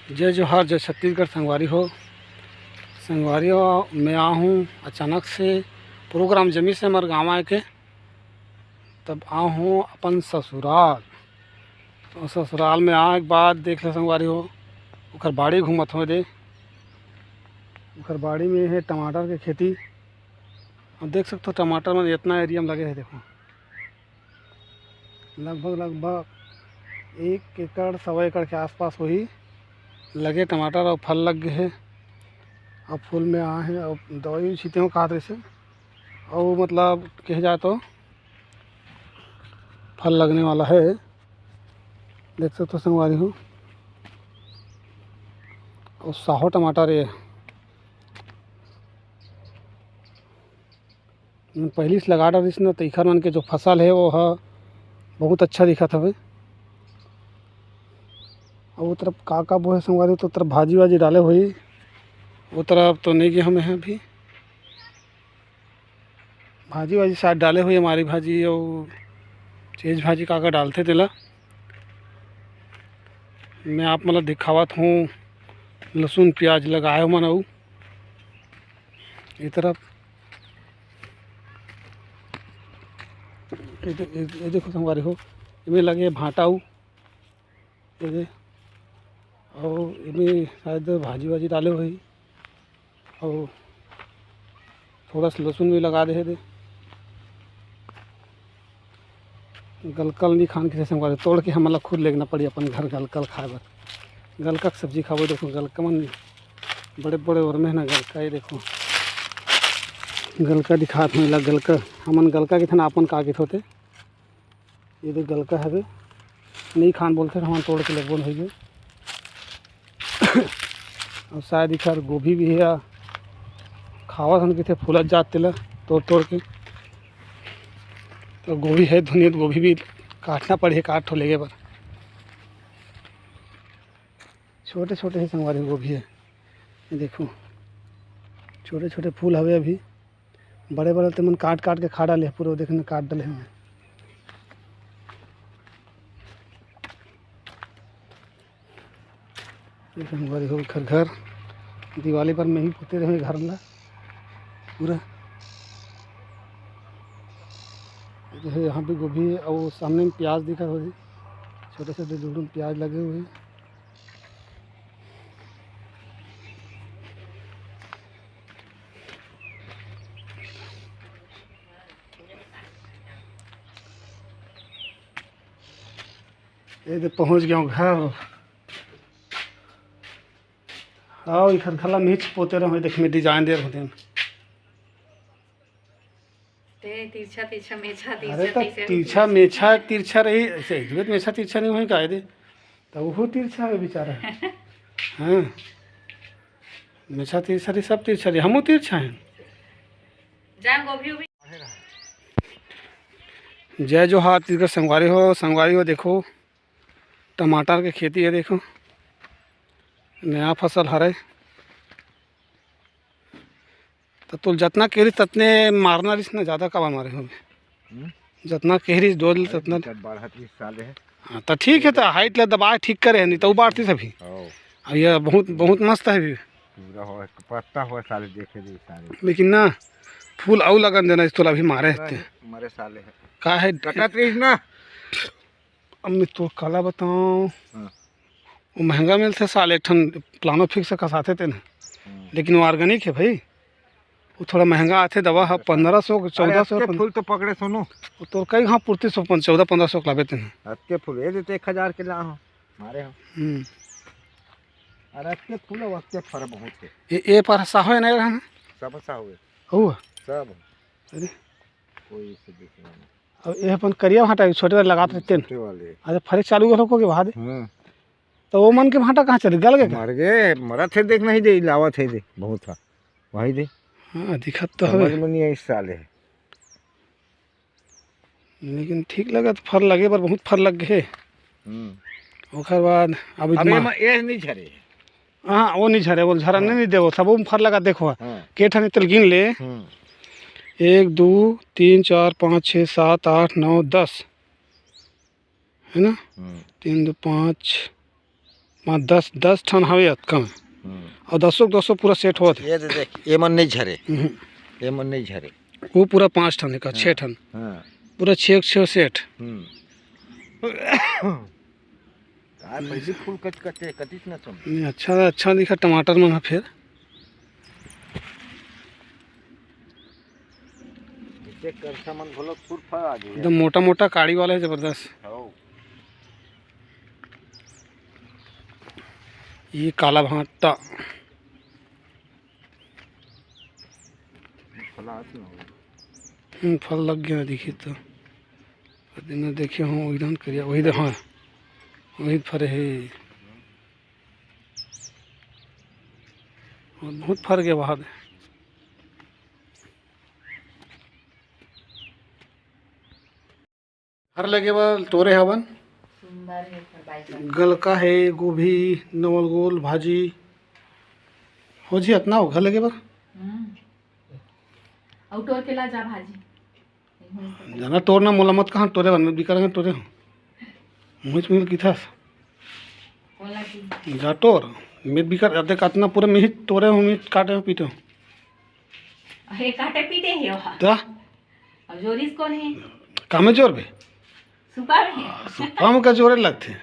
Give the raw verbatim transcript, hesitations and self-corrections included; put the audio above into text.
जय जोहार, जय छत्तीसगढ़ संगवारी हो। संगवारी हो, मैं आ हूँ अचानक से, प्रोग्राम जमी से हमर गाँव आए के, तब आ हूँ अपन ससुराल। तो ससुराल में आए के बाद देख ले संगवारी हो, ओकर बाड़ी घूमत हो दे। ओकर बाड़ी में है टमाटर के खेती। अब देख सकते हो टमाटर मन इतना एरिया में लगे है, देखो। लगभग, लगभग एक एकड़, सवा एकड़ के आसपास होही लगे टमाटर, अउ फल लग गे हे, अउ फूल में आए हे, अउ दवाई भी छीते हो, काहत रहिसे, अउ मतलब कहे जाए तो फल लगने वाला है। देख सकते हो संगवारी हो, अउ साहो टमाटर ये पहिली से लगा डरिस न, त इखर मन के जो फसल हे, वो ह बहुत अच्छा दिखत हवे। अउ वो तरफ का का बोहे संगवारी, तो तरफ भाजी वाजी डाले होही, वो तरफ तो नहीं गे हमें अभी। भाजी वाजी शायद डाले होही, हमारी भाजी अउ चीज भाजी का का डालथे तेला मैं आप मन ल दिखावत हूँ। लहसुन प्याज लगाए हो मन, अउ ए तरफ, ए दे-, ए, ए देखो संगवारी हो, एमे लगे भांटा अउ, ए दे, अउ एमे शायद भाजी वाजी डाले होही, अउ थोड़ा सा लहसुन भी लगा दे हे दे। गलकल नहीं खान के संगवारी, तोड़ के हमन ला खुद लेगना पड़ी अपन घर गलकल खाए बर। गलका के सब्जी खाबो। देखो गलका मन बड़े बड़े ओर में है ना गलका, ये देखो गलका दिखात हूँ ला। गलका हमन गलका के थन अपन का के होते, ये दे गलका हवे, नहीं खान बोलते हमन तोड़ के लेगबो नहीं। अउ शायद इखर गोभी भी हे, खावत हन किथे फूलत जात तेला तोड़ तोड़ के। तो गोभी है धुनिया, तो गोभी भी काटना पड़े, काट ठो लेगे बर। छोटे छोटे ही संगवारी गोभी है, ये देखो छोटे छोटे फूल हवे अभी। बड़े बड़े तेमन काट काट के खा डाले, पूरा देखने काट डाले हैं। ये संगवारी हो घर, घर दिवाली पर मैं ही पोते रहे घर ला पूरा। ये जो है यहाँ पे गोभी है और सामने में प्याज दिखा हो, छोटे छोटे डुंडुन प्याज लगे हुए हैं। ये दे पहुँच गया हूँ घर। आओ इखर घला मिच पोते रहो, देख मैं डिजाइन दे रहो तेन। ते तिरछा, तिरछा, मेछा, अरे तिरछा, तो तिरछा। तिरछा, मेछा, तिरछा रही, ऐसे एक मेछा तिरछा नहीं होई का दे? तो वो तिरछा है बेचारा। हाँ, मेछा तिरछा रही, सब तिरछा रही, हमू तिरछा हैं। जा गोभी उभी। जय जोहार छत्तीसगढ़ संगवारी हो, संगवारी हो देखो टमाटर के खेती है, देखो नया फसल हरे। तो तोल जतना केरिस ततने मारना रिस ना, ज़्यादा काबर मारे होबे? हम्म? जतना केरिस डोल अरे, ततना। दिक्कत बाढ़त रिस साले है। हाँ, तो ठीक है, तो हाइट ला दबाए ठीक करे है, नहीं तो उबारती सभी। ओ। अब ये बहुत, बहुत मस्त है भी। पूरा हो, पत्ता हो साले, देखे दे साले। लेकिन ना, फूल अउ लगन देना, इस तोला अभी मारे पूरा हते। ही मरे साले है। का है? कटत रिस ना। अब मैं तो काला बताऊँ, हाँ। वो महंगा मिलथे साल एक ठन प्लानो फिक्स कसाथे तेन, हाँ। लेकिन वो ऑर्गेनिक है भाई, वो थोड़ा महंगा आथे दवा ह, अच्छा। पन्द्रह सौ, अरे, चौदह सौ, अतके फूल तो पकड़े सोनू। वो तोर कई हाँ पूर्ति सौ, चौदह पन्द्रह सौ के लाबे तेन। अतके फूल, ये देते एक हजार के ला हो, मारे हो। हम्म। अरे, अतके फूल, अतके फर बहुत है। ये, ये पर साहो है नहीं रहा ना? सब साहो है। हुआ? सब। अरे। कोई इसे दिख रहा नहीं। अब ये अपन करिया भांटा छोटे वाले लगात रहते हैं। छोटे वाले। अच्छा, फरे चालू करो को के बाद? हाँ। तो वो मन के भांटा कहाँ चले, गल गए का? मर गए, मरा थे, देख नहीं दे, लावा थे दे, बहुत था। वही दे। हाँ, दिखत तो समझ हवे। में नहीं आई साले। लेकिन ठीक लगा तो फर लगे, पर बहुत फर लग गए। हम्म। ओकर बाद अब अबे इतना म-, ये नहीं झरे। हाँ, वो नहीं झरे, वो झरने हाँ। नहीं देवो, सब वो में फर लगा, देखो। हाँ। के ठन तेल गिन ले। हम्म। एक, दो, तीन, चार, पाँच, छः, सात, आठ, नौ, दस। है ना? हम्म। तीन, दो, पाँच, हाँ, दस, दस ठन हवे अतका में। हम्म। अउ दसो के दसो पूरा सेट होत हे। ये दे देख, ये मन नहीं झरे। हम्म। ये मन नहीं झरे। वो पूरा पाँच ठन हे का, हाँ, छः ठन। हाँ। पूरा छः के छः सेट। हम्म। का पहली फूल कच कचे, कटिस न चम। नहीं, अच्छा, अच्छा दिखा टमाटर मन ह फेर। इसे करसा मन घलो फूल फल आ गए। एकदम मोटा मोटा काड़ी वाला हे, जबरदस्त। हौ। ये काला भांटा। फल आत न हो। हम्म, फल लग गया, देखिए तो। दिन देखे हो, वही धान करिया, वही दे, हाँ, वही फरे हे। और बहुत फर गया बाहर। हर लगे बर टोरे हवन। सुंदर हे, फरबाई कर। गलका हे, गोभी, नवल गोल, भाजी। हो जी, अतना हो घर लगे बर। हम्म। अउ टोर के ला जा भाजी। जाना टोर ना, मोला मत कहाँ टोरे बर, मैं बिकर टोरे हूँ। मुझ मिल की था। बोला कि जा टोर, मैं बिकर, अब देख, अतना पूरा मैं ही टोरे हूँ, मैं काटे हूँ, पीटे हूँ। अरे, काटे पीटे हे वहाँ। ता? अब जोरिस कोन हे? कामे जोर बे? सुपा में हे। सुपा में का जोरे लगथे?